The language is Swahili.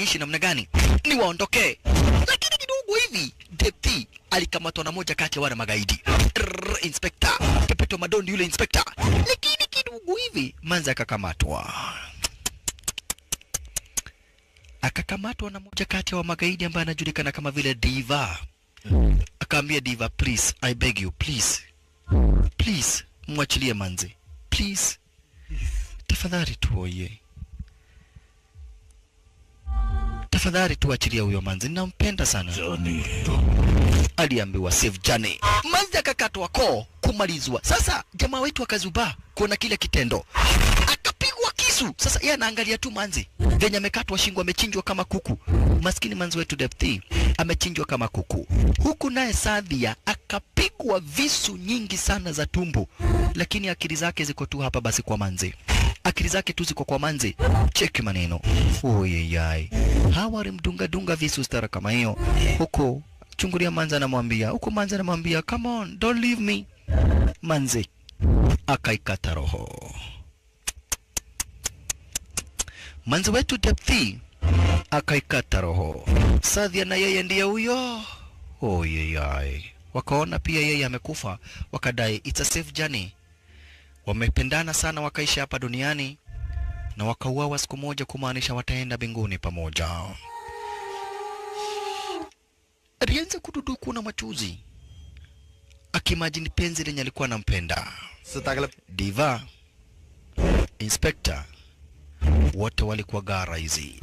niishi namna gani? Niwaondokee. Lakini kidogo hivi Depthi alikamatwa na moja kati ya wana magaidi. Inspector Pepeto Madondi yule inspector. Lakini kidogo hivi manzi akakamatwa. Akakamatwa na moja kati ya magaidi ambaye anajulikana kama vile Diva. Akaambia Diva, please, I beg you, please. Please, mwachilie manzi. Please. Tafadhali tuoye. Tafadhali tuachilie huyo manzi, ninampenda sana. Johnny. Aliambiwa save Johnny. Manzi akakatwa koo kumalizwa. Sasa jamaa wetu akazubaa kuona kile kitendo. Akapigwa kisu. Sasa yeye anaangalia tu manzi venye amekatwa shingo, amechinjwa kama kuku. Maskini manzi wetu Depthi amechinjwa kama kuku. Huku naye Sadhia akapigwa visu nyingi sana za tumbo, lakini akili zake ziko tu hapa basi kwa manzi. Akili zake tu ziko kwa manzi. Cheki maneno. Oyeyai. Hawa walimdunga dunga visu stara kama hiyo. Huku chungulia manzi anamwambia, huku manzi anamwambia, come on, don't leave me. Manzi akaikata roho. Manzi wetu Depthi akaikata roho. Sadhia na yeye ndiye huyo. Oyeyai. Wakaona pia yeye amekufa, wakadai it's a safe journey. Wamependana sana wakaishi hapa duniani na wakauawa siku moja, kumaanisha wataenda mbinguni pamoja. Alianza kududuku na machozi akimajini penzi lenye alikuwa anampenda. Diva, Inspector, wote walikuwa gara hizi.